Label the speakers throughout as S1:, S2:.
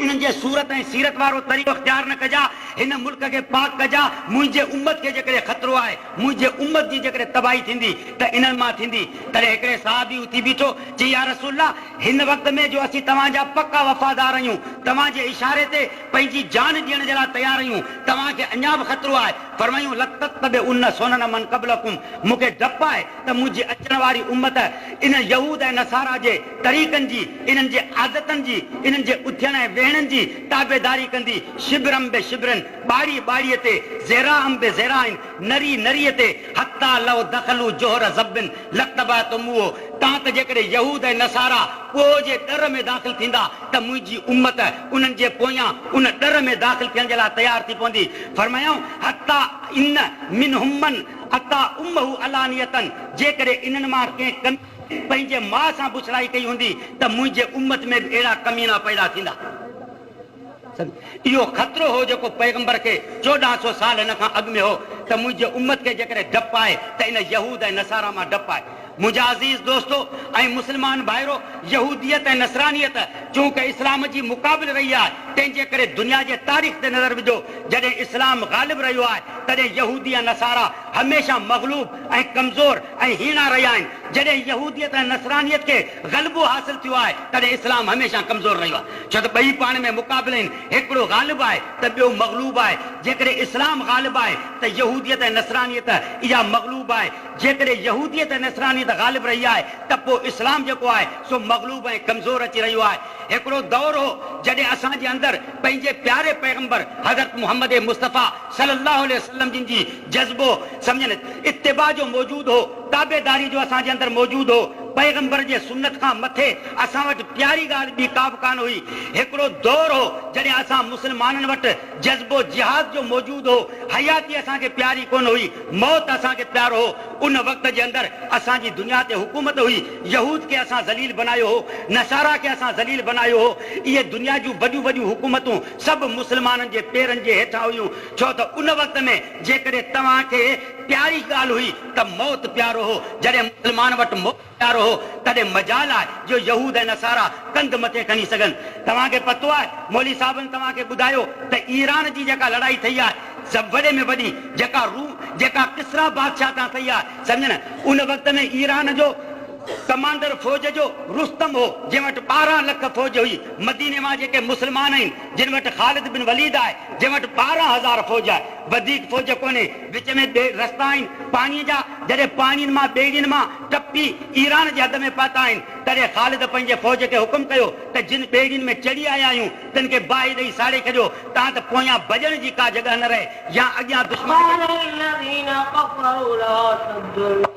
S1: انهن جي صورت ۽ سيرت وارو طريقو اختيار نه ڪجا، هن ملڪ کي پاڪ ڪجا، منهنجي امت کي جيڪڏهن خطرو آهي، منهنجي امت جي جيڪڏهن تباهي ٿيندي ته انهن مان ٿيندي. تڏهن هڪڙي صحابي اٿي بيٺو، چي يا رسول الله! هن وقت ۾ جو اسين توهان جا پڪا وفادار آهيون، توهان جي اشاري تي پنهنجي جان ڏيڻ جي لاء تيار آهيون، توهان کي اڃا به خطرو آهي؟ فرمايائون، لتتبعن سنن من قبلڪم، مون کي ڊپ آهي ته منهنجي اچڻ واري امت انهن يهود ۽ نصارا جي طريقن جي، انهن جي عادتن جي، انهن جي اٿڻ ۽ ويهڻن جي تابعداري ڪندي، شبرا بشبر، ٻاڙي ٻاڙيء تي، ذراعا بذراع، نري نريء تي، حتيٰ لو دخلوا جحر ضب لاتبعتموه، تان ته جيڪڏهن يهود ۽ نصارا ڳوهه جي ڏر ۾ داخل ٿيندا ته منهنجي امت انهن جي پويان ان ڏر ۾ داخل ٿيڻ جي لاء تيار ٿي پوندي. فرمايائون، حتيٰ ان منهم من اتيٰ امه علانية، جيڪڏهن انهن مان ڪنهن ڪميني پنهنجي ماء سان بڇڙائي ڪئي هوندي ته منهنجي امت ۾ به اهڙا ڪمينا پيدا ٿيندا. اهو خطرو هو جيڪو پيغمبر کي 1400 سال هن کان اڳ ۾ هو ته منهنجي امت کي جيڪڏهن ڊپ آهي ته ان يهود ۽ نصارا مان ڊپ آهي. منهنجا عزيز دوستو ۽ مسلمان ڀائرو! يهوديت ۽ نصرانيت چونڪه اسلام جي مقابل رهي آهي تنهن جي ڪري دنيا جي تاريخ تي نظر وجهو جڏهن اسلام غالب رهيو آهي تڏهن يهودي ۽ نصارا هميشه مغلوب ۽ ڪمزور ۽ هيڻا رهيا آهن. جڏهن يهوديت ۽ نصرانيت کي غلبو حاصل ٿيو آهي، تڏهن اسلام هميشه ڪمزور رهيو آهي. ڇو ته ٻئي پاڻ ۾ مقابل آهن، هڪڙو غالب آهي ته ٻيو مغلوب آهي. جيڪڏهن اسلام غالب آهي ته يهوديت ۽ نصرانيت اها مغلوب آهي. جيڪڏهن يهوديت ۽ نصرانيت غالب رهي آهي ته پوء اسلام جيڪو آهي سو مغلوب ۽ ڪمزور اچي رهيو آهي. هڪڙو دور هو جڏهن اسان جي اندر پنهنجي پياري پيغمبر حضرت محمد مصطفيٰ صلي الله عليه وسلم جن جي جذبو سمجهن اتباع جو موجود هو، تابعداري جو اسان جي اندر موجود هو، پيغمبر جي سنت کان مٿي اسان وٽ پياري ڳالهه ٻي ڪابه ڪانه هئي. هڪڙو دور هو جڏهن اسان مسلمانن وٽ جذبو جهاد جو موجود هو، حياتي اسان کي پياري ڪونه هئي، موت اسان کي پيارو هو، ان وقت جي اندر اسان جي دنيا تي حڪومت هئي، يهود کي اسان ذليل بنايو هو، نصارا کي اسان ذليل بنايو هو، اهي دنيا جون وڏيون وڏيون حڪومتون سڀ مسلمانن جي پيرن جي هيٺان هيون، ڇو ته ان وقت ۾ جيڪڏهن توهان کي پياري ڳالهه هئي ته موت پيارو هو، جڏهن مسلمان وٽ موت پيارو هو تڏهن مجال آهي جو يهود ۽ نصارا ڪنڌ مٿي کڻي سگهن. توهان کي پتو آهي مولوي صاحبن توهان کي ٻڌايو ته ايران جي جيڪا لڙائي ٿئي آهي سڀ وڏي ۾ وڏي جيڪا روم جيڪا ڪسريٰ بادشاهه تان ٿئي آهي سمجهه نه ان وقت ۾ ايران جو ڪمانڊر فوج جو رستم هو جنهن وٽ 12 لک فوج هئي مديني مان جيڪي مسلمان آهن جن وٽ خالد بن وليد آهي، جنهن وٽ 12,000 فوج آهي، وڌيڪ فوج ڪونهي، وچ ۾ ٻه رستا آهن پاڻيء جا، جڏهن پاڻين مان ٻيڙين مان ٽپي ايران جي حد ۾ پهتا آهن، تڏهن خالد پنهنجي فوج کي حڪم ڪيو ته جن ٻيڙين ۾ چڙهي آيا آهيون، تن کي باهه ڏئي ساڙي ڇڏيو، تان ته پويان ڀڄڻ جي ڪا جڳهه نه رهي يا اڳيان دشمن کي.
S2: قال الذين ڪفروا لا تدعوا.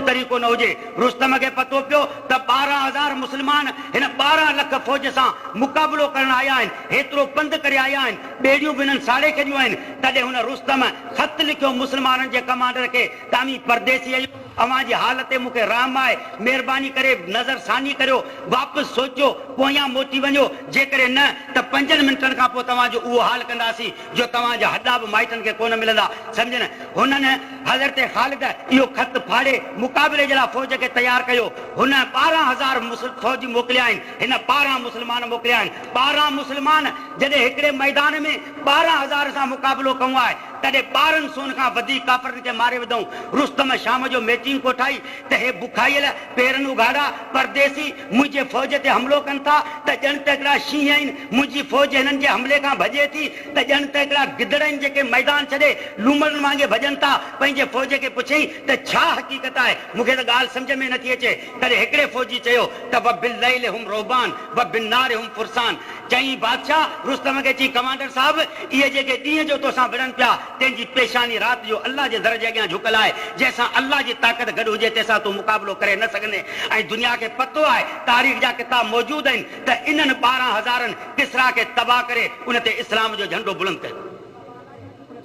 S1: طريقو نه هجي. رستم کي پتو پيو ته 12,000 مسلمان هن 12 لک فوج سان مقابلو ڪرڻ آيا آهن، هيترو پنڌ ڪري آيا آهن، ٻيڙيون به هنن ساڙي ڇڏيون آهن. تڏهن هن رستم خط لکيو مسلمانن جي ڪمانڊر کي ته اوهين پرديسي آهيو، اوهان جي حال تي مون کي رحم آهي، مهرباني ڪري نظر ثاني ڪريو، واپس سوچيو، پويان موٽي وڃو، جيڪڏهن نه ته پنجن منٽن کان پوء توهان جو اهو حال ڪنداسين. جو توهان جا هڏا به مائٽن کي ڪونه ملندا. سمجهن، هنن، حضرت خالد، اهو خط ڦاڙي مقابلي جي لاء فوج کي تيار ڪيو. هن 12,000 فوجي موڪليا آهن. هن 12 مسلمان موڪليا آهن. 12 مسلمان جڏهن هڪڙي ميدان ۾ 12,000 سان مقابلو ڪئون آهي، تڏهن ٻارهن سون کان وڌيڪ ڪافرن کي ماري وڌائون. رستم شام جو ميٽنگ ڪوٺائي ته هي بکايل، پيرن اگهاڙا، پرديسي، منهنجي فوج تي حملو ڪن ٿا ته ڄڻ ته هڪڙا شينهن آهن، منهنجي فوج هنن جي حملي کان ڀڄي ٿي ته ڄڻ ته هڪڙا گدڙ آهن جيڪي ميدان ڇڏي لومڙن وانگي ڀڄن ٿا. پنهنجي فوج کي پڇيائين ته ڇا حقيقت آهي؟ مون کي ته ڳالهه سمجهه ۾ نٿي اچي. تڏهن هڪڙي فوجي چيو ته وبالليل هم رهبان وبالنار هم فرسان. چيائين بادشاهه رستم کي چيائين ڪمانڊر صاحب اهي جيڪي ڏينهن جو توسان وڙهن پيا تنهن جي پيشاني رات جو الله جي در جي اڳيان جهڪل آهي، جنهن سان الله جي طاقت گڏ هجي تنهن سان تون مقابلو ڪري نه سگهندين ۽ دنيا کي پتو آهي، تاريخ جا ڪتاب موجود آهن ته انهن 12 هزارن ڪسريٰ کي تباهه ڪري ان تي اسلام جو جهنڊو بلند ڪيو.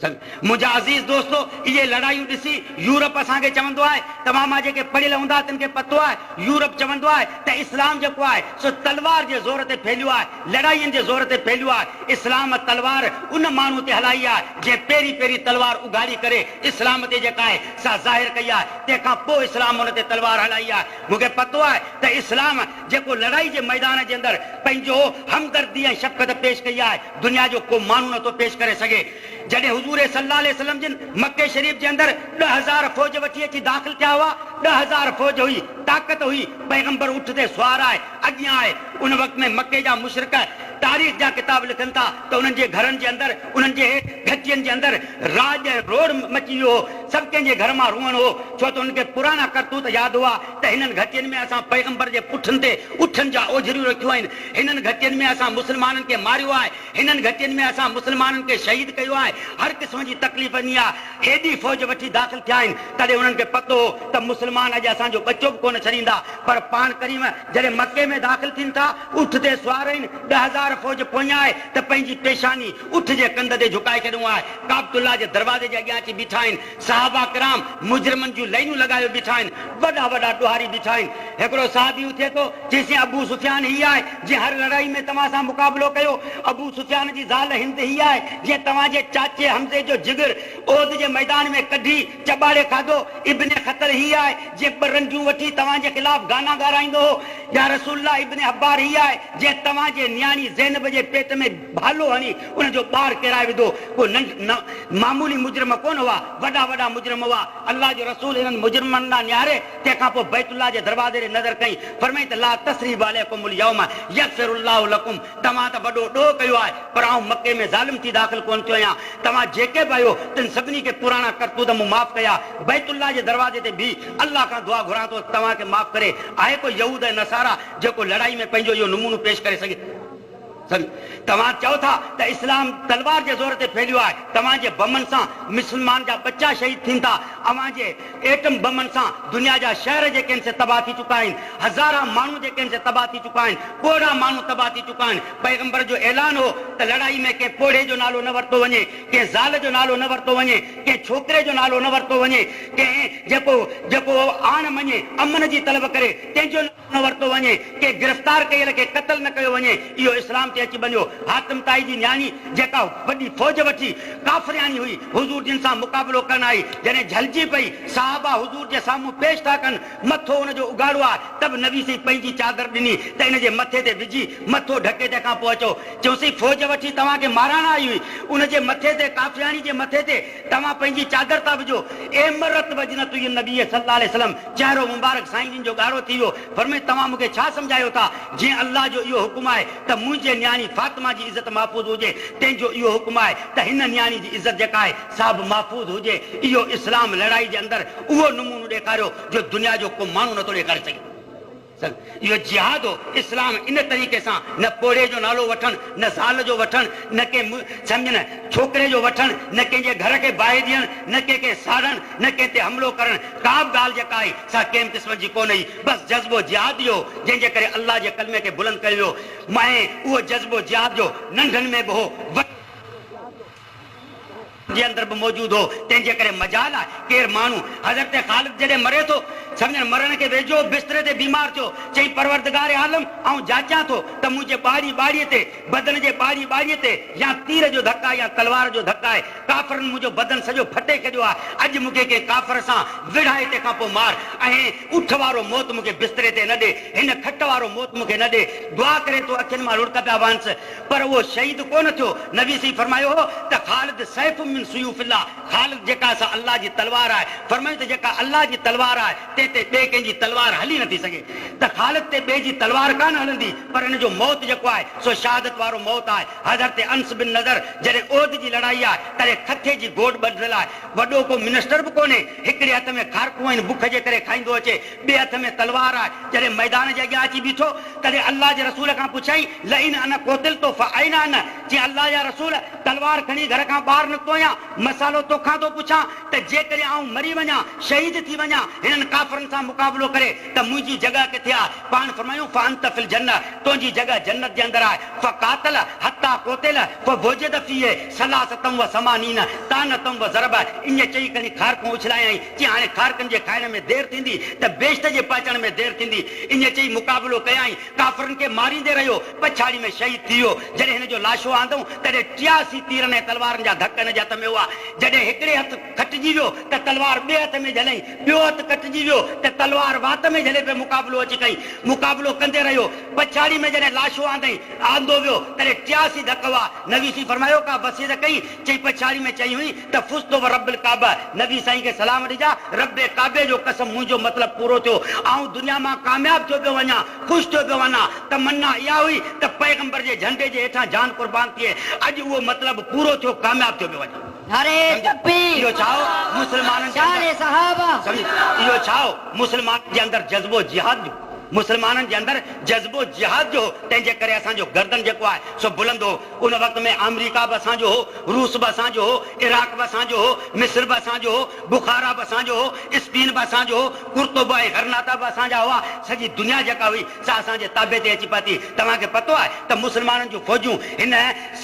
S1: منهنجا عزيز دوستو! اهي لڙايون ڏسي يورپ اسان کي چوندو آهي، توهان مان جيڪي پڙهيل هوندا تن کي پتو آهي، يورپ چوندو آهي ته اسلام جيڪو آهي سو تلوار جي زور تي ڦهليو آهي، لڙاين جي زور تي ڦهليو آهي، اسلام تلوار ان ماڻهو تي هلائي آهي جنهن پهرين پهرين تلوار اگهاڙي ڪري اسلام تي جيڪا آهي سا ظاهر ڪئي آهي، تنهن کان پوء اسلام ان تي تلوار هلائي آهي. مون کي پتو آهي ته اسلام جيڪو لڙائي جي ميدان جي اندر پنهنجو همدردي ۽ شفقت پيش ڪئي آهي، دنيا جو ڪو ماڻهو نٿو پيش ڪري سگهي. جڏهن حضور صلي الله عليه وسلم جن مڪي شريف جي اندر 10,000 فوج وٺي اچي داخل ٿيا هئا، 10,000 فوج هئي، طاقت هئي، پيغمبر اٺ تي سوار آهي، اڳيان آهي، ان وقت ۾ مڪي جا مشرڪ تاريخ جا ڪتاب لکن ٿا ته انهن جي گهرن جي اندر، انهن جي گهٽين جي اندر راڄ ۽ روڙ مچي ويو هو، سڀ ڪنهن جي گهر مان روئڻ هو، ڇو ته انهن کي پراڻا ڪرتوت ياد هئا ته هنن گهٽين ۾ اسان پيغمبر جي پٺن تي اٺن جا اوجهريون رکيون آهن، هنن گهٽين ۾ اسان مسلمانن کي ماريو آهي، هنن گهٽين ۾ اسان مسلمانن کي شهيد ڪيو آهي، هر قسم جي تڪليف ڏني آهي، هيڏي فوج وٺي داخل ٿيا آهن، تڏهن انهن کي پتو هو ته مسلمان اڄ اسان جو ٻچو به ڪونه ڇڏيندا، پر پاڻ ڪريم جڏهن مڪي ۾ داخل ٿين ٿا، اٺ تي سوار آهن، 10,000 فوج پويان آهي ته پنهنجي پيشاني اٺ جي ڪنڌ تي جهڪائي ڇڏيون آهي، ڪعبة الله جي دروازي جي اڳيان اچي بيٺا آهن، صحابه ڪرام مجرمن جون لائنون لڳايو بيٺا آهن، وڏا وڏا ڏوهاري بيٺا آهن. هڪڙو صحابي اٿي ٿو، چيسين ابو سفيان هي آهي، جنهن هر لڙائي ۾ توهان سان مقابلو ڪيو. ابو سفيان جي زال هند هي آهي، جنهن توهان جي چاچي حمزي جو جگر احد جي ميدان ۾ ڪڍي چٻاڙي کاڌو. ابن خطل هي آهي، جنهن ٻه رنڊيون وٺي توهان جي خلاف گانا ڳارائيندو هو. يا رسول الله ابن حبار هي آهي، جنهن توهان جي نياڻي زينب جي پيٽ ۾ ڀالو هڻي ان جو ٻار ڪيرائي وڌو. ڪو ننڍ نه معمولي مجرم ڪونه هئا، وڏا وڏا مجرم هئا. الله جو رسول انهن مجرمن ڏانهن نهاري، تنهن کان پوء بيت الله جي دروازي ڏي نظر ڪئي، فرمائين ته لا تثريب عليڪم اليوم يغفر الله لڪم توهان ته وڏو ڏوهه ڪيو آهي، پر آئون مڪي ۾ ظالم ٿي داخل ڪونه ٿيو آهيان. توهان جيڪي به آهيو، تن سڀني کي پراڻا ڪرتوت مون معاف ڪيا. بيت الله جي دروازي تي بيهي الله کان دعا گهران ٿو ته توهان کي معاف ڪري. آهي ڪو يهود ۽ نصارا جيڪو لڙائي ۾ پنهنجو اهو نمونو پيش ڪري سگهي؟ توهان چئو ٿا ته اسلام تلوار جي زور تي ڦهليو آهي، توهان جي بمن سان مسلمان جا ٻچا شهيد ٿين ٿا، اوهان جي ايٽم بمن سان دنيا جا شهر جيڪي آهن سي تباهه ٿي چڪا آهن، هزارها ماڻهو جيڪي آهن سي تباهه ٿي چڪا آهن، پوڙها ماڻهو تباهه ٿي چڪا آهن. پيغمبر جو اعلان هو ته لڙائي ۾ ڪنهن پوڙهي جو نالو نه ورتو وڃي، ڪنهن زال جو نالو نه ورتو وڃي، ڪنهن ڇوڪري جو نالو نه ورتو وڃي، ڪنهن جيڪو جيڪو آڻ مڃي امن جي طلب ڪري تنهن جو. نه ورتو وڃي، ڪنهن گرفتار ڪيل کي قتل نه ڪيو وڃي، اهو اسلام تي اچي ٻنيو. حاتم طائي جي نياڻي جيڪا وڏي فوج وٺي ڪافرياڻي هئي، حضور جن سان مقابلو ڪرڻ آئي، جڏهن جهلجي پئي، صحابه حضور جي سامهون پيش ٿا ڪن، مٿو ان جو اگهاڙو آهي، ته به نبي سائين پنهنجي چادر ڏني ته ان جي مٿي تي وجهي مٿو ڍڪي تنهن کان پوء اچو. چيوسين فوج وٺي توهان کي مارائڻ آئي هئي، ان جي مٿي تي ڪافرياڻي جي مٿي تي توهان پنهنجي چادر ٿا وجهو. احمرت وجنة النبي صلي الله عليه وسلم، چهرو مبارڪ سائين جن جو ڳاڙهو ٿي ويو، فرمايائين، توهان مون کي ڇا سمجهايو ٿا؟ جيئن الله جو اهو حڪم آهي ته منهنجي نياڻي فاطمه جي عزت محفوظ هجي، تنهن جو اهو حڪم آهي ته هن نياڻي جي عزت جيڪا آهي سا به محفوظ هجي. اهو اسلام لڙائي جي اندر اهو نمونو ڏيکاريو جو دنيا جو ڪو ماڻهو نٿو ڏيکاري سگهي. اهو جهاد هو. اسلام ان طريقي سان نه پوڙهي جو نالو وٺڻ، نه زال جو وٺڻ، نه ڪنهن سمجهه نه ڇوڪري جو وٺڻ، نه ڪنهن جي گهر کي باهه ڏيڻ، نه ڪنهن کي ساڙڻ، نه ڪنهن تي حملو ڪرڻ، ڪا به ڳالهه جيڪا آئي سا ڪنهن به قسم جي ڪونه هئي. بس جذبو جهاد جو هو، جنهن جي ڪري الله جي ڪلمي کي بلند ڪيو ويو. ۽ اهو جذبو جهاد جو ننڍن ۾ به هو، وڏن. جي اندر به موجود هو، تنهن جي ڪري مجال آهي ڪير ماڻهو حضرت خالد جڏهن مري ٿو، سمجهڻ مرڻ کي ويجهو بستري تي بيمار ٿيو، چيائين پروردگار عالم آئون جاچيان ٿو ته منهنجي ٻاڙي ٻاڙي تي، بدن جي ٻاڙي ٻاڙي تي يا تير جو ڌڪ آهي يا تلوار جو ڌڪ آهي، ڪافرن منهنجو بدن سڄو ڦٽي ڇڏيو آهي، اڄ مون کي ڪنهن ڪافر سان وڙهائي تنهن کان پوء مار ۽ اٺ وارو موت مون کي بستري تي نه ڏي، هن کٽ وارو موت مون کي نه ڏي. دعا ڪري ٿو اکين مان لڙڪ پيا وهنس. پر اهو شهيد ڪونه ٿيو. نبي سائين فرمايو هو ته خالد سيف من سيوف الله، خالد جيڪا سا الله جي تلوار آهي. فرمايو ته جيڪا الله جي تلوار آهي تنهن تي ٻئي ڪنهن جي تلوار هلي نٿي سگهي. ته خالد تي ٻئي جي تلوار ڪانه هلندي پر ان جو موت جيڪو آهي سو شهادت وارو موت آهي. حضرت انس بن نضر جڏهن احد جي لڙائي آهي تڏهن کٿي جي گوڏ ٻڌل آهي. وڏو ڪو منسٽر به ڪونهي. هڪڙي هٿ ۾ کارڪون آهن بک جي ڪري کائيندو اچي. ٻئي هٿ ۾ تلوار آهي. جڏهن ميدان جي اڳيان اچي بيٺو، تڏهن الله جي رسول کان پڇيائين، لئن انا قتلت فاين انا؟ چيائين، الله جا رسول! تلوار کڻي گهر کان ٻاهر نڪتو آهيان، مسئلو توکان ٿو پڇان ته جيڪڏهن آئون مري وڃان، شهيد ٿي وڃان، هنن ڪافرن سان مقابلو ڪري ته منهنجي جڳهه ڪٿي آهي؟ پاڻ فرمايائون، فانت في الجنة، تنهنجي جڳهه جنت جي اندر آهي. فقاتل حتي قتل فوجد فيه ثلاثة و ثمانين طعنة و ضربة ائين چئي کڻي کارڪون اڇلايائين، چي هاڻي کارڪن جي کائڻ ۾ دير ٿيندي ته بهشت جي پهچڻ ۾ دير ٿيندي. ائين چئي مقابلو ڪيائين، ڪافرن کي ماريندي رهيو، پڇاڙي ۾ شهيد ٿي ويو. جڏهن هن جو لاشو آندئون، تڏهن 83 تيرن ۽ تلوارن جا ڌڪ هن جي هٿ ۾ هئا. جڏهن هڪڙي هٿ کٽجي ويو ته تلوار ٻئي هٿ ۾ جهليائين، ٻيو هٿ ڪٽجي ويو ته تلوار وات ۾ جهلي پئي مقابلو اچي ڪيائين. مقابلو ڪندي رهيو. پڇاڙي ۾ جڏهن لاشو آندئين، آندو ويو، تڏهن 83 ڌڪ هئا. نبي سائين فرمايو، ڪا وصيت ڪئي؟ چئي پڇاڙي ۾ چئي هئي ته فزت و رب الڪعبه، نبي سائين کي سلام ڏجان، رب ڪعبي جو قسم منهنجو مطلب پورو ٿيو، آئون دنيا مان ڪامياب ٿيو پيو وڃان، خوش ٿيو پيو وڃان، تمنا اها هئي ته پيغمبر جي جهنڊي جي هيٺان جان قربان ٿئي، اڄ اهو مطلب پورو ٿيو، ڪامياب ٿيو پيو وڃان.
S3: نعري تڪبير
S1: اهو ڇا هو؟ مسلمانن جي
S3: شان
S1: اندر
S3: صحابه.
S1: سمجهه اهو ڇا هو؟ مسلمانن جي اندر جذبو جهاد جو مسلمانن جي اندر جذبو جهاد جو هو، تنهن جي ڪري اسان جو گردن جيڪو آهي سو بلند هو. ان وقت ۾ آمريڪا به اسان جو هو، روس به اسان جو هو، عراق به اسان جو هو، مصر به اسان جو هو، بخارا به اسان جو هو، اسپين به اسان جو هو، قرطبه ۽ غرناطه به اسان جا هئا، سڄي دنيا جيڪا هئي سا اسان جي تابع تي اچي پهتي. توهان کي پتو آهي ته مسلمانن جون فوجون هن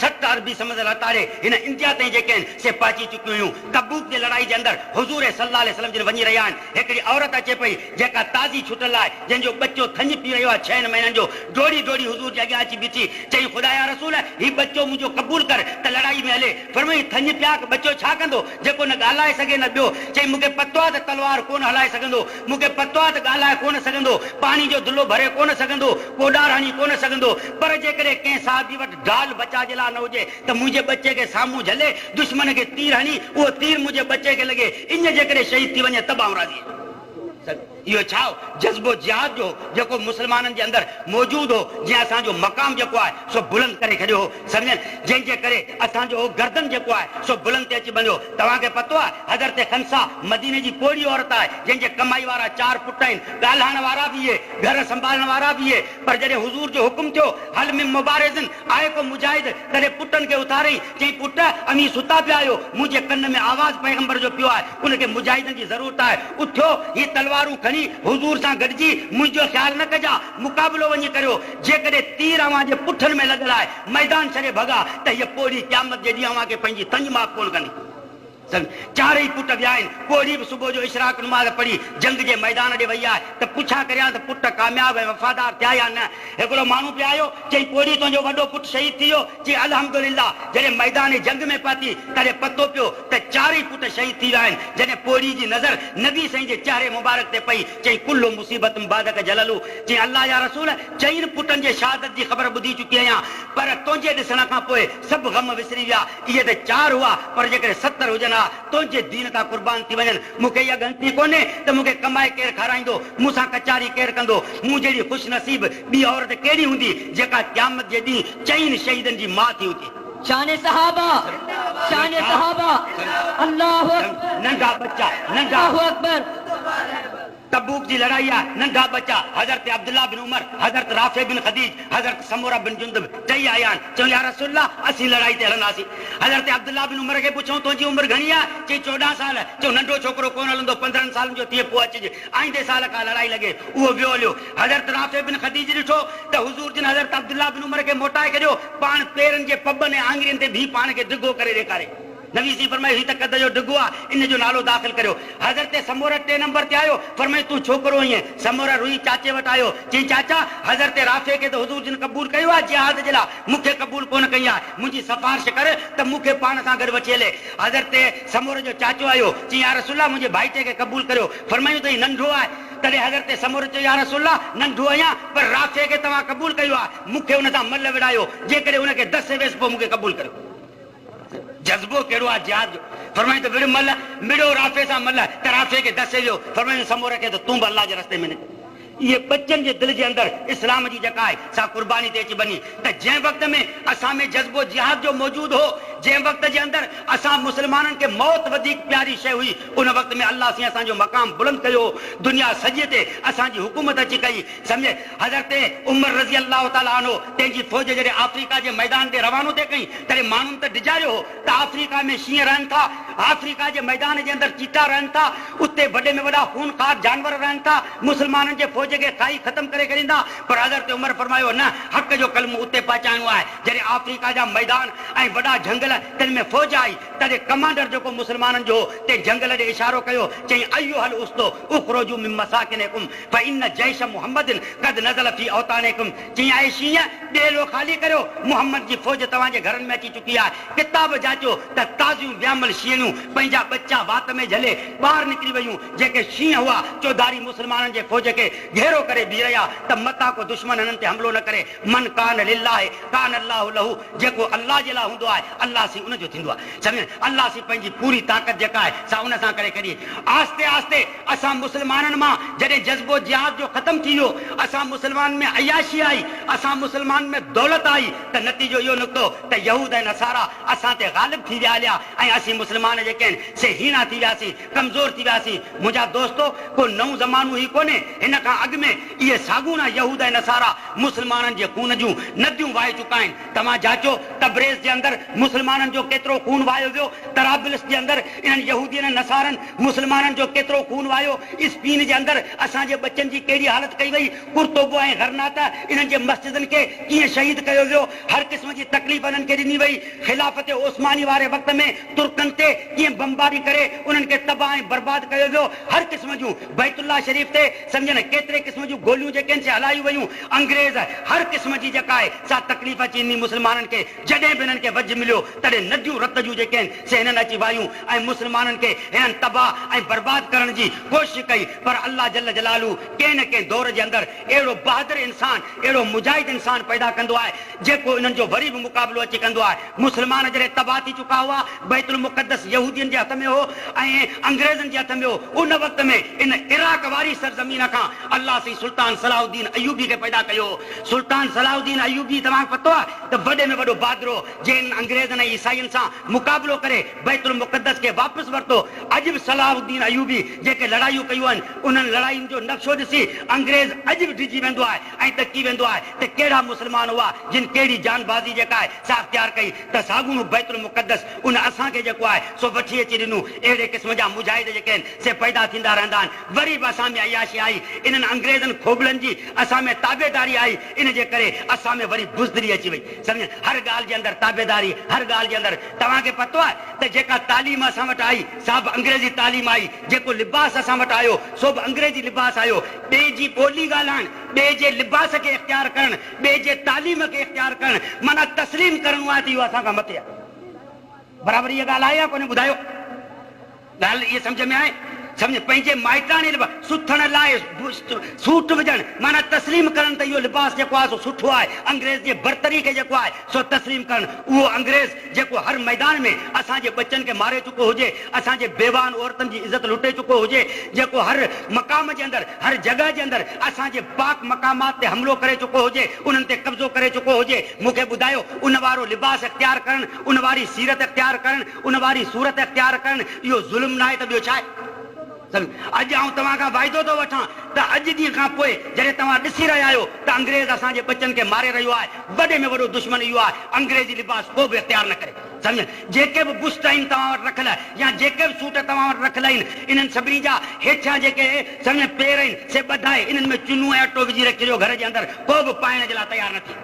S1: 60 عربي سمنڊ لتاڙي هن انڊيا تائين جيڪي آهن سي پهچي چڪيون هيون. تبوڪ جي لڙائي جي اندر حضور صلي الله عليه وسلم جن وڃي رهيا آهن. هڪڙي عورت اچي پئي جيڪا تازي ڇٽل آهي، جنهن جو ٻچو ٿڃ پي رهيو آهي ڇهن مهينن جو. ڊوڙي ڊوڙي حضور جي اڳيان اچي بيٺي. چيائين خدا جا رسول! هي ٻچو منهنجو قبول ڪر ته لڙائي ۾ هلي. فرمايائين ٿڃ پياڪ ٻچو ڇا ڪندو جيڪو نه ڳالهائي سگهي نه ٻيو. چيائين مون کي پتو آهي ته تلوار ڪونه هلائي سگهندو. مون کي پتو آهي ته ڳالهائي ڪونه سگهندو، پاڻي جو دلو ڀري ڪونه سگهندو، ڪوڏار هڻي ڪونه سگهندو، پر جيڪڏهن ڪنهن صحابي وٽ ڍال بچاء جي لاء نه هجي ته منهنجي ٻچي کي سامهون جهلي دشمن کي تير هڻي، اهو تير منهنجي ٻچي کي لڳي، اڃ جيڪڏهن شهيد ٿي وڃي ته به آئون راضي آهيان. اهو ڇا هو؟ جذبو جهاد جو هو، جيڪو مسلمانن جي اندر موجود هو، جنهن اسان جو مقام جيڪو آهي سو بلند ڪري ڇڏيو هو. سمجهين؟ جنهن جي ڪري اسان جو هو گردن جيڪو آهي سو بلند تي اچي ٻنڌيو. توهان کي پتو آهي حضرت خنساء مديني جي پوڙهي عورت آهي، جنهن جي ڪمائي وارا چار پٽ آهن، ڳالهائڻ وارا به اهي، گهر سنڀالڻ وارا به اهي، پر جڏهن حضور جو حڪم ٿيو، هل من مبارز، آهي ڪو مجاهد، تڏهن پٽن کي اٿاريائين، چيائين پٽ اوهين ستا پيا آهيو، منهنجي ڪن ۾ آواز پيغمبر جو پيو آهي، ان کي مجاهدن جي ضرورت آهي، اٿيو، هي تلوارون کڻي حضور سان گڏجي منهنجو خيال نه ڪجا، مقابلو وڃي ڪريو، جيڪڏهن تير اوهان جي پٺن ۾ لڳل آهي، ميدان ڇڏي ڀڳا ته هيء پوڙهي قيامت جي ڏينهن اوهان کي پنهنجي ٿڃ معاف ڪونه ڪندي. سندس چارئي پٽ ويا آهن. پوڙهي به صبح جو اشراق نماز پڙهي جنگ جي ميدان ڏي وئي آهي ته پڇا ڪريان ته پٽ ڪامياب ۽ وفادار ٿيا يا نه. هڪڙو ماڻهو پئي آيو، چيائين پوڙهي تنهنجو وڏو پٽ شهيد ٿي ويو. چيائين الحمدلله. جڏهن ميدان جنگ ۾ پهتي تڏهن پتو پيو ته چارئي پٽ شهيد ٿي ويا آهن. جڏهن پوڙهي جي نظر نبي سائين جي چهري مبارڪ تي پئي، چيائين ڪل مصيبت بعدک جلل. چيائين الله جا رسول! چئن پٽن جي شهادت جي خبر ٻڌي چڪي آهيان، پر تنهنجي ڏسڻ کان پوء سڀ غم وسري ويا. اهي ته چار هئا، پر جيڪڏهن 70 هجن ها، تنهنجي دين تان قربان ٿي وڃن. مون کي اها ڳڻتي ڪونهي ته مون کي ڪمائي ڪير کارائيندو، مون سان ڪچهري ڪير ڪندو. مون جهڙي خوش نصيب ٻي عورت ڪهڙي هوندي، جيڪا قيامت جي ڏينهن چئن شهيدن جي ماء ٿي اٿي.
S3: شان صحابه شان صحابه الله اڪبر
S1: ننڍا ٻچا ننڍا.
S3: الله اڪبر.
S1: تبوڪ جي لڙائي آ، ننڍا ٻچا حضرت عبدالله بن عمر، حضرت رافع بن خديج، حضرت سمره بن جندب ٽئي آيا آهن، چيائون يا رسول الله اسين لڙائي تي هلنداسين. حضرت عبدالله بن عمر کي پڇيائون تنهنجي عمر گهڻي آ؟ چيائين 14 سال، چيائون ننڍو ڇوڪرو ڪونه هلندو 15 سالن جو ٿئي پوء اچج، آئيندي سال کان لڙائي لڳي، اهو ويو هليو. حضرت رافع بن خديج ڏٺو ته حضور جن حضرت عبدالله بن عمر کي موٽائي ڇڏيو، پاڻ پيرن جي پٻن ۽ آڱرين تي بيهي پاڻ کي ڊگهو ڪري ڏيکاري. نبي سائين فرمايو، هي ته قد جو ڊگهو آ، ان جو نالو داخل ڪريو. حضرت سموره ٽئين نمبر تي آيو، فرمايو، تون ڇوڪرو آهين. سموره روئي چاچي وٽ آيو، چيائين، چاچا! حضرت رافع کي ته حضور جن قبول ڪيو آ جهاد جي لاء، مون کي قبول ڪونه ڪئي آ، منهنجي سفارش ڪر ته مون کي پاڻ سان گڏ وٺي هلي. حضرت سموره جو چاچو آيو، چيائين، يا رسول الله! منهنجي ڀائٽي کي قبول ڪريو. فرمايون ته هي ننڍو آهي. تڏهن حضرت سموره چيو، يا رسول الله! ننڍو آهيان، پر رافع کي توهان قبول ڪيو آ، مون کي ان سان ملهه وڙهايو، جيڪڏهن ان کي دسي ويس پوء مون کي قبول ڪريو. جذبو ڪهڙو آهي جهاد جو؟ فرمايائين ته وڙهه ملهه، مڙيو رافع سان ملهه ته رافع کي دسي ويو، فرمايائين سموره کي ته تون به الله جي رستي ۾ نڪر. اهي ٻچن جي دل جي اندر اسلام جي جيڪا آهي سا قرباني تي اچي بني ته جنهن وقت ۾ اسان ۾ جذبو جهاد جو موجود هو، جنهن وقت جي اندر اسان مسلمانن کي موت وڌيڪ پياري شيء هئي، ان وقت ۾ الله سائين اسان جو مقام بلند ڪيو هو، دنيا سڄي تي اسان جي حڪومت اچي ڪئي. سمجهي؟ حضرت عمر رضي الله تعالٰي عنه تنهن جي فوج جڏهن آفريڪا جي ميدان ڏي روانو ٿي ڪئي، تڏهن ماڻهن ته ڊيڄاريو هو ته آفريڪا ۾ شينهن رهن ٿا، آفريڪا جي ميدان جي اندر چيتا رهن ٿا، اتي وڏي ۾ وڏا خونخوار جانور رهن ٿا، مسلمانن جي فوج کي کائي ختم ڪري ڇڏيندا، پر حضرت عمر فرمايو، نه، حق جو ڪلمو اتي پهچائڻو آهي. جڏهن آفريڪا جا ميدان ۽ وڏا جهنگل تن ۾ فوج آئي، تڏهن ڪمانڊر جيڪو مسلمانن جو هو، تنهن جهنگل ڏي اشارو ڪيو، چيائين، ايها الاسد اخرجوا من مساڪنڪم فان جيش محمد قد نزل في اوطانڪم، چيائين، اي شينهن، ٻيلو خالي ڪريو، محمد جي فوج توهان جي گهرن ۾ اچي چڪي آهي. ڪتاب جاچيو ته تازيون ويامل شينهڻيون پنهنجا ٻچا وات ۾ جهلي ٻاهر نڪري ويون. جيڪي شينهن هئا، چوڌاري مسلمانن جي فوج کي گهيرو ڪري بيهي رهيا ته متان ڪو دشمن هنن تي حملو نه ڪري. من ڪان لله ڪان الله له جيڪو الله جي لاء هوندو آهي الله سين ان جو ٿيندو آهي سمجهين الله سين پنهنجي پوري طاقت جيڪا آهي سا ان سان ڪري ڇڏي آهستي آهستي اسان مسلمانن مان جڏهن جذبو جهاد جو ختم ٿي ويو اسان مسلمانن ۾ عياشي آئي اسان مسلمانن ۾ دولت آئي ته نتيجو اهو نڪتو ته يهود ۽ نصارا اسان تي غالب ٿي ويا هليا ۽ اسين مسلمان جيڪي آهن سي هيڻا ٿي وياسين ڪمزور ٿي وياسين. منهنجا دوستو! ڪو نئون زمانو هي ڪونهي. هن کان اڳ ۾ اهي ساڳوڻا يهود ۽ نصارا مسلمانن جي خون جون نديون وهائي چڪا آهن. توهان جاچو تبريز جي اندر مسلمانن جو ڪيترو خون وهايو ويو، طرابلس جي اندر انهن يهودين ۽ نصارن مسلمانن جو ڪيترو خون وهايو، اسپين جي اندر اسان جي ٻچن جي ڪهڙي حالت ڪئي وئي، قرطبه ۽ غرناطه انهن جي مسجدن کي ڪيئن شهيد ڪيو ويو، هر قسم جي تڪليف انهن کي ڏني وئي. خلافت عثماني واري وقت ۾ ترڪن تي ڪيئن بمباري ڪري انهن کي تباهه ۽ برباد ڪيو ويو، هر قسم جون بيت الله شريف تي سمجهه نه ڪيتري قسم جون گوليون جيڪي آهن سي هلايون ويون، انگريز هر قسم جي جيڪا آهي سا تڪليف اچي ڏني مسلمانن کي، جڏهن به هنن کي وجهه مليو تڏهن نديون رت جون جيڪي آهن سي هنن اچي واهيون ۽ مسلمانن کي هنن تباهه ۽ برباد ڪرڻ جي ڪوشش ڪئي پر الله جل جلاله ڪنهن نه ڪنهن دور جي اندر اهڙو بهادر انسان اهڙو مجاهد انسان پيدا ڪندو آهي جيڪو انهن جو وري به مقابلو اچي ڪندو آهي. مسلمان جڏهن تباهه ٿي چڪا هئا، بيت المقدس يهودين جي هٿ ۾ هو ۽ انگريزن جي هٿ ۾ هو، ان وقت ۾ ان عراق واري سرزمين کان الله سائين سلطان صلاح الدين ايوبي کي پيدا ڪيو هو. سلطان صلاح الدين ايوبي توهان کي پتو آهي ته وڏي ۾ وڏو بهادر هو، جنهن انهن انگريزن ۽ عيسائين سان مقابلو ڪري بيت المقدس کي واپس ورتو. اڄ به صلاح الدين ايوبي جيڪي لڙايون ڪيون آهن، انهن لڙاين جو نقشو ڏسي انگريز اڄ به ڊڄي ويندو آهي ۽ ڏڪي ويندو آهي ته ڪهڙا مسلمان هئا جن ڪهڙي جانبازي جيڪا آهي سا اختيار ڪئي ته ساڳوڻو بيت المقدس ان اسان کي جيڪو آهي سو وٺي اچي ڏنو. اهڙي قسم جا مجاهد جيڪي آهن سي پيدا ٿيندا رهندا آهن. وري به اسان ۾ عياشي آئي، انهن انگريزن کوٻلن جي اسان ۾ تابعداري آئي، ان جي ڪري اسان ۾ وري بزدلي اچي وئي. سمجهه هر ڳالهه جي اندر تابعداري، هر ڳالهه جي اندر توهان کي پتو آهي ته جيڪا تعليم اسان وٽ آئي سا به انگريزي تعليم آئي، جيڪو لباس اسان وٽ آيو سو به انگريزي لباس آيو، ٻئي جي ٻولي ڳالهائڻ، ٻئي جي لباس کي اختيار ڪرڻ، ٻئي جي تعليم کي اختيار ڪرڻ معنيٰ تسليم ڪرڻو آهي ته اهو اسان کان مٿي آهي. برابر اها ڳالهه آهي يا ڪونهي ٻڌايو؟ ڳالهه اها سمجهه ۾ آئي؟ سمجهه پنهنجي مائٽاڻي لباس سٿڻ لاء سوٽ وجهڻ معنيٰ تسليم ڪرڻ ته اهو لباس جيڪو آهي سو سٺو آهي، انگريز جي برتري کي جيڪو آهي سو تسليم ڪرڻ، اهو انگريز جيڪو هر ميدان ۾ اسان جي ٻچن کي ماري چڪو هجي، اسان جي بيواهن عورتن جي عزت لٽي چڪو هجي، جيڪو هر مقام جي اندر، هر جڳهه جي اندر اسان جي پاڪ مقامات تي حملو ڪري چڪو هجي، انهن تي قبضو ڪري چڪو هجي، مون کي ٻڌايو ان وارو لباس اختيار ڪرڻ، ان واري سيرت اختيار ڪرڻ، ان واري صورت اختيار ڪرڻ اهو ظلم ناهي ته ٻيو ڇا آهي؟ اڄ آئون توهان کان واعدو ٿو وٺان ته اڄ ڏينهن کان پوء جڏهن توهان ڏسي رهيا آهيو ته انگريز اسان جي ٻچن کي ماري رهيو آهي، وڏي ۾ وڏو دشمن اهو آهي، انگريزي لباس ڪو به اختيار نه ڪري. سمجهه؟ جيڪي به بشٽ آهن توهان وٽ رکيل يا جيڪي به سوٽ توهان وٽ رکيل آهن، انهن سڀني جا هيٺيان جيڪي سمجهه پير آهن سي ٻڌائي انهن ۾ چونو ۽ اٽو وجهي رکي ڏيو گهر جي اندر ڪو به پائڻ جي لاء تيار نه ٿئي.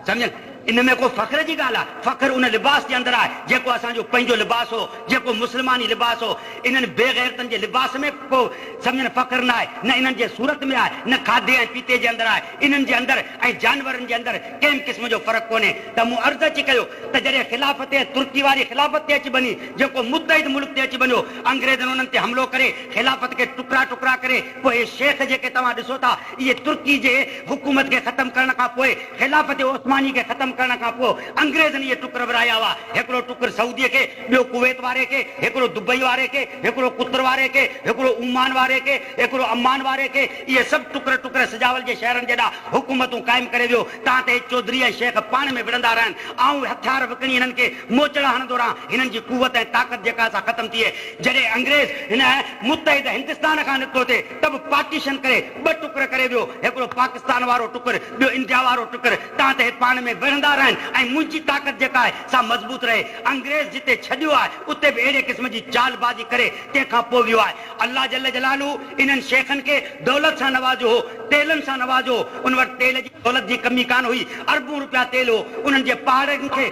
S1: سمجهيل؟ ان ۾ ڪو فخر جي ڳالهه آهي؟ فخر ان لباس جي اندر آهي، جيڪو اسان جو پنهنجو لباس هو، جيڪو مسلماني لباس هو. انهن بي غيرتن جي لباس ۾ ڪو سمجهيل فخر نه آهي، نه انهن جي صورت ۾ آهي، نه کاڌي ۽ پيتي جي اندر آهي. انهن جي اندر ۽ جانورن جي اندر ڪنهن به قسم جو فرق ڪونهي. ته مون عرض اچي ڪيو ته جڏهن خلافت ترڪي واري خلافت تي اچي بني، جيڪو متحد ملڪ تي اچي بنيو، انگريزن انهن تي حملو ڪري خلافت کي ٽڪرا ٽڪرا ڪري پوء اهي شيخ جيڪي توهان ڏسو ٿا، اهي ترڪي جي حڪومت کي ختم ڪرڻ کان پوء خلافت عثماني کي ختم. ختم ڪرڻ کان پوء انگريزن اهي ٽڪر ورهايا هئا. هڪڙو ٽڪر سعوديء کي، ٻيو ڪويت واري کي، هڪڙو دبئي واري کي، هڪڙو قطر واري کي، هڪڙو عمان واري کي، هڪڙو عمان واري کي، اهي سڀ ٽڪر ٽڪر سجاول جي شهرن جيڏا حڪومتون قائم ڪري ويو، تان ته هي چوڌري ۽ شيخ پاڻ ۾ وڙهندا رهن. آئون هٿيار وڪڻي هنن کي موچڙا هڻندو رهان، هنن جي قوت ۽ طاقت جيڪا سا ختم ٿئي. جڏهن انگريز هن متحده هندستان کان نڪتو ٿي ته به پارٽيشن ڪري ٻه ٽڪر ڪري ويو، هڪڙو پاڪستان وارو ٽڪر، ٻيو انڊيا وارو ٽڪر، تان ته هي پاڻ ۾ وڙهندا رهن ۽ منهنجي طاقت جيڪا آهي سا مضبوط رهي. انگريز جتي ڇڏيو آهي اتي به اهڙي قسم جي چال بازي ڪري تنهن کان پوء ويو آهي. الله جل جلاله انهن شيخن کي دولت سان نوازيو هو، تيلن سان نوازيو هو، ان وٽ تيل جي دولت جي ڪمي ڪانه هئي، اربون روپيا تيل هو، انهن جي پهاڙن کي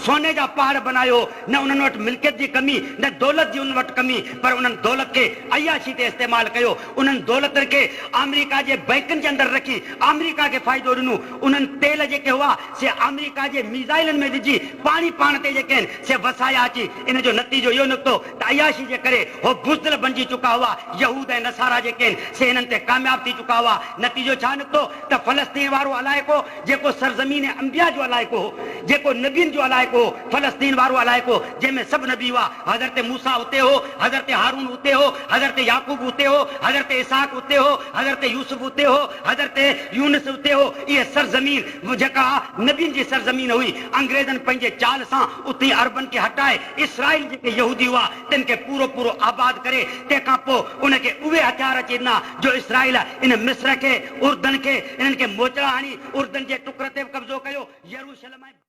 S1: سوني جا پهاڙ بنايو هو، نه انهن وٽ ملڪيت جي ڪمي، نه دولت جي انهن وٽ ڪمي، پر انهن دولت کي عياشي تي استعمال ڪيو، انهن دولتن کي آمريڪا جي بئنڪن جي اندر رکي آمريڪا کي فائدو ڏنو، انهن تيل جيڪي هئا سي آمريڪا جي ميزائلن ۾ وجهي پاڻي پاڻ تي جيڪي آهن سي وسايا اچي، ان جو نتيجو اهو نڪتو ته عياشي جي ڪري هو بزدل بنجي چڪا هئا، يهود ۽ نصارا جيڪي آهن سي هنن تي ڪامياب ٿي چڪا هئا، نتيجو ڇا نڪتو ته فلسطين وارو علائقو جيڪو سرزمين انبياء جو علائقو هو، جيڪو نبين جو علائقو هو، فلسطين وارو علائقو جنهن ۾ سڀ نبي هئا، حضرت موسيٰ اتي هو، حضرت هارون اتي هو، حضرت يعقوب اتي هو، حضرت اسحاق اتي هو، حضرت يوسف اتي هو، حضرت يونس اتي هو، اهي سرزمين جيڪا نبين جي سرزمين هئي، انگريزن پنهنجي چال سان اتي عربن کي هٽائي اسرائيل جيڪي يهودي هئا تن کي پورو پورو آباد ڪري تنهن کان پوء ان کي اهي هٿيار اچي ڏنا جو اسرائيل ان مصر کي، اردن کي، انهن کي موچڙا هڻي اردن جي ٽڪر تي به قبضو ڪيو، يروشلم ۽.